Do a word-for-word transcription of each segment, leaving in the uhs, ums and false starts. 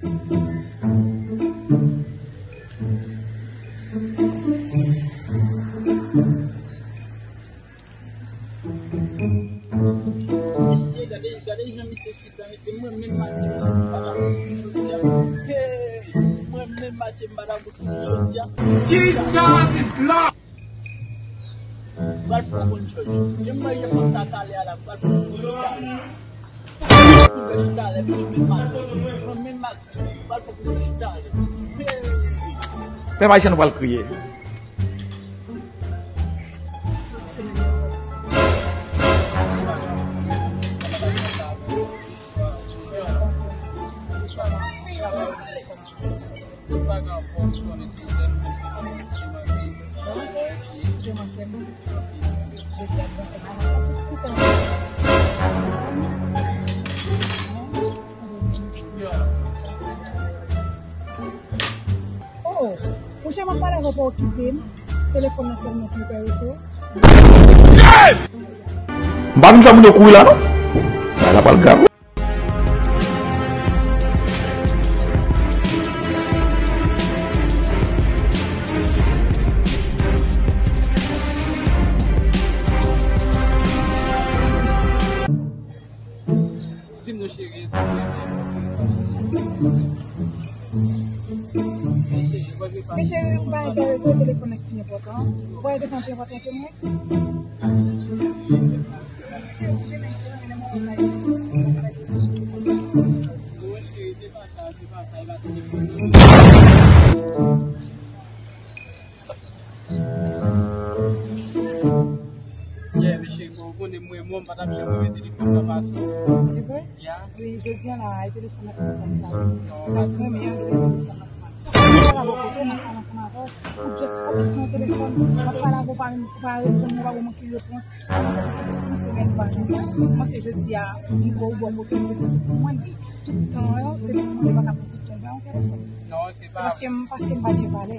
Mesye, gade, gade jan misye chita, mesye, mwen menm Matye, m pa ta konn sou li jodi a. Hey, mwen menm Matye, m pa ta konn sou li jodi a. Jesus is Lord! Pral fè konn jòj. Jan m wè fanm sa talè a la, pral fè konn jòj talè. Konn jòj talè, mwen menm Matye, mwen menm Matye, pral fè konn jòj talè. Hey! Pèp ayisyen, nou pral kriye. Oh, monchè, m ap pale avè w, pa okipe m. Telefòn nan sèlman ki enterese w. M pa vin fè moun yo kouri la, non. Bagay la pral grav. Di m non, cheri. Men cheri, m pa enterese, telefòn nan ki pi enpòtan. Ou pa telefòn pi enpòtan ke mwen? Yeah, mesye, bon, ou konnen mwen, mwen, m pa t ap janm renmen telefòn nan pase w. Se vre? Yeah. Wi, jodi a la, e telefòn nan ki plas la. Non, pase w. Pase w, men an, telefòn nan. Mwen pale avè w, kote, mwen pale ansanm avè w. Ou just focus nan telefòn. Mwen pale avè w, ou pa menm, ou pa reponn mwen, ou pa ban mwen ki repons. Mwen sa fè tout yon semèn ou pa janm wè m. Mwen se jodi a, m wè w bò kote m, jodi a se pou mwen li. Tout tan an, se pou mwen li, pa ka pran tout tan an telefòn. Non, se pa vre. Se paske m, paske m pa gen valè.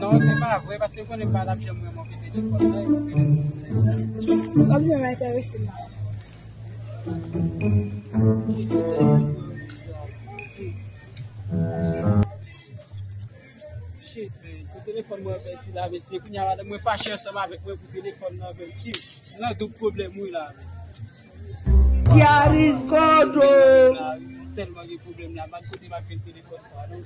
Non, se pa vre, paske m konnen m pa t ap janm wè mwen ki telefòn nan, e pou telefòn nan. Sa w di a enterese m la. Shit, man. Pou telefòn mwen pèdi la, mesye. Kounye a, madanm mwen fache ansanm avèk mwen pou telefòn nan, man. Shit. Nan doub pwoblèm, wi, la, man. Yaris Kodo. Tèlman gen pwoblèm la, man. Kote m ap jwenn telefòn sa, non?